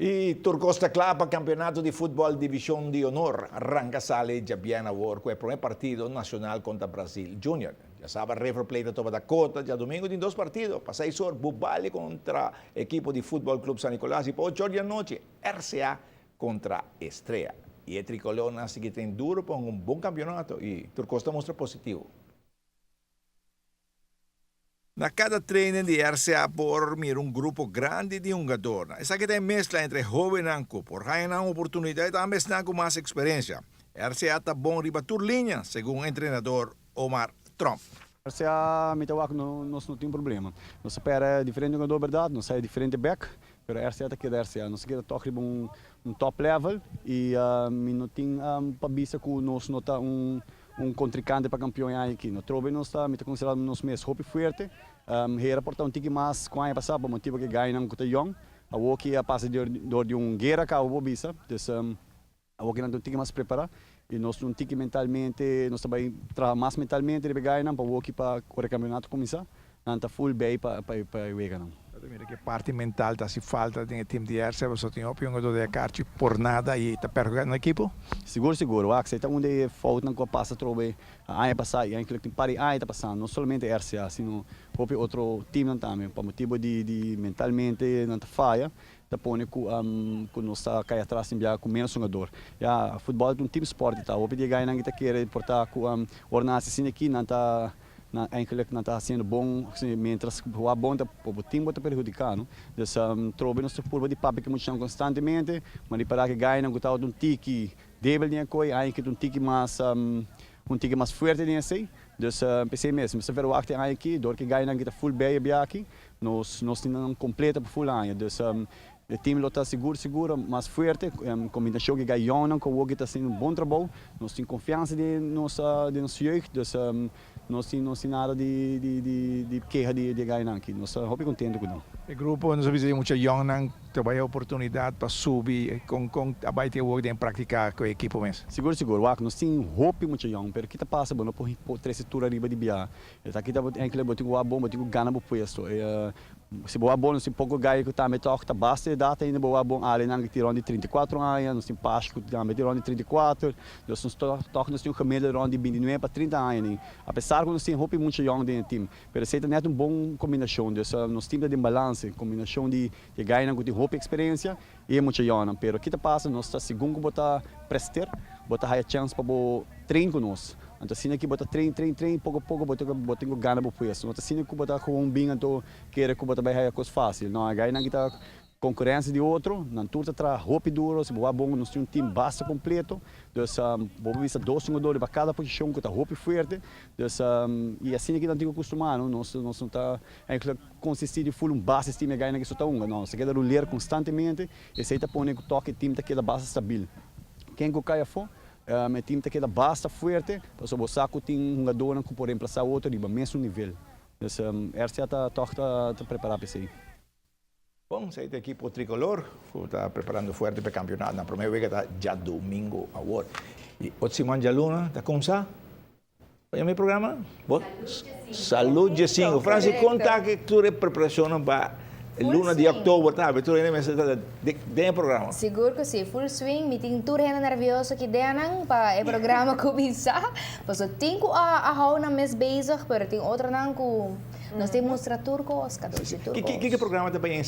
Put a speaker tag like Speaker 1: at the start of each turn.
Speaker 1: I tur kos ta kla pa kampeonato di futbòl Divishon di Honor ranka sali djabièrnè awor ku e promé partido Nacional kontra Brasil Junior. Djasabra River Plate ta topa Dakota, djadumingu tin dos partido, pa seis or Bubali kontra ekipo di Futbòl Club San Nicolas i pa ocho or di anochi RCA kontra Estrella. I e trikolornan a sigui train duro pa hunga un bon kampeonato i tur kos ta mustra positivo. Na kada training di RCA por mira un grupo grandi di hungadornan. Esaki ta e mezcla entre hobennan cu por haña nan oportunidad y tambe esnan cu mas experiencia. RCA ta bon riba tur liña, segun entrenador Omar Tromp.
Speaker 2: RCA mi ta wak nos no tin problema. Nos ta perde diferente hungador berdad, nos haya diferente bek, pero RCA ta keda RCA. Nos ta keda tog riba un top level y mi no tin pa bisa cu nos no ta un Un kontrinkante pa kampion e aña aki. No trobe nos ta, mi ta konsiderá nos mes hopi fuerte. Hera por ta un tiki mas ku aña pasá pa motibu ku e gainan ku ta yòn. Awoki a pasa dor di un guera kaba bo bisa. Dus awoki nan ta un tiki mas prepará i nos un tiki mentalmente, nos ta bai traha mas mentalmente riba e gainan pa awoki pa ora e kampionato kuminsá Nan ta full bay pa e weganan.
Speaker 1: Ta mira ku e parti mental ta hasi falta den e team di RCA pasobra tin hopi hungador den e karchi por nada i ta perhudiká nan ekipo.
Speaker 2: Sigur sigur, wak esei ta un di e foutnan ku a pasa atrobe aña pasá i enkele tin par di aña ta pasando, no solamente RCA sino hopi otro teamnan tambe pa motibu di mentalmente nan ta faya ta pone ku ku nos ta kai atras tin bia ku menos hungador. Ya futbòl ta un team sport i ta hopi di e gainan ki ta kere por ta ku ora nan hasi asina aki nan ta Nan eigenlijk nan ta haciendo bon, mientras cu bo bon ta bo team bo ta perhudica no. Dus trobe nos ta purba di papia cu muchanan constantemente, ma ripara cu e gainan cu tabata un tiki debil den e coy, aña aki ta un tiki mas un tiki mas fuerte den esey. Dus p'esey mes mi ta verwachta e aña aki dor cu e gainan aki ta full bij e bia aki, nos nos tin nan completo pa full aña. Dus e team lo ta sigur sigur mas fuerte, combinacion cu e gayonnan cu awoki ta haciendo un bon trabou. Nos tin confiansa den nos den nos jeugd, dus nos tin nos tin nada di di di di keha di e gaynan aki. Nos ta hopi contento cu nan.
Speaker 1: E grupo nos a bisa di mucha yongnan ta bay oportunidad pa subi, con con a bay tin awor den practica cu e ekipo mes?
Speaker 2: Sigur sigur, wak nos tin hopi mucha yong, pero ki ta pasa bo no por trece tur ariba di bia. Esaki ta enkele bo tin cu wak bon, bo tin cu gana bo puesto. Si bo wak bon, nos tin poko gai ku tambe tòg ta basta edat ainda bo wak bon. Alenan ki tin rònt di 34 aña, nos tin Pash ku tambe tin rònt di 34. Dus nos tòg nos tin un gemiddelde rònt di 29 pa 30 aña anin. Apesar ku nos tin hopi mucha yòn den e tim, pero esei ta nèt un bon kombinashon. Dus nos tim ta den balanse, kombinashon di e gainan ku tin hopi eksperensia i e mucha yònnan. Pero ki ta pasa, nos ta segun ku bo ta prester, bo ta haya chèns pa bo train ku nos. Anto asina ki bo ta train, train, train, poko poko bo bo tin ku gana bo puesto. No ta asina ku bo ta gewoon bin anto kere ku bo ta bai haya kos fásil. No, e gainan ki ta konkurensia di otro, nan tur ta traha hopi duro. Si bo wak bon, nos tin un team basta kompleto. Dus bo por bisa dos hungador riba kada posishon ku ta hopi fuerte. Dus i asina ki nan tin ku kustumá, no. Nos nos no ta eigenlijk konsistí di ful un basis team e gainan ki so ta hunga. No, nos ta keda ruler konstantemente. Esei ta pone ku tòg e team ta keda basta stabil. Ken ku kai afó, E team ta keda basta fuerte pasobra bo sa ku tin hungadónan ku por remplasá otro riba mesun nivel. Dus RCA ta tòg ta prepará pa esei.
Speaker 1: Bon, esei ta ekipo tricolor ku ta preparando fuerte pa e kampionato. Nan promé wega ta djadumingu awor. I otro siman djaluna ta kumsa. Oye mi programa? Bo? Salud djesingu. Francis, kon ta ku tur e preparashonnan pa e luna di òktober ta? Tur hende mester ta den e programa.
Speaker 3: Sigur ku si. Full swing. Mi tin tur hende nervioso ki deanan pa e programa kuminsá. Pasobra tin ku a hou nan mes bezig, pero tin otronan ku nos tin mustra tur kos, kadochi tur kos.
Speaker 1: Kiko e programa ta bai?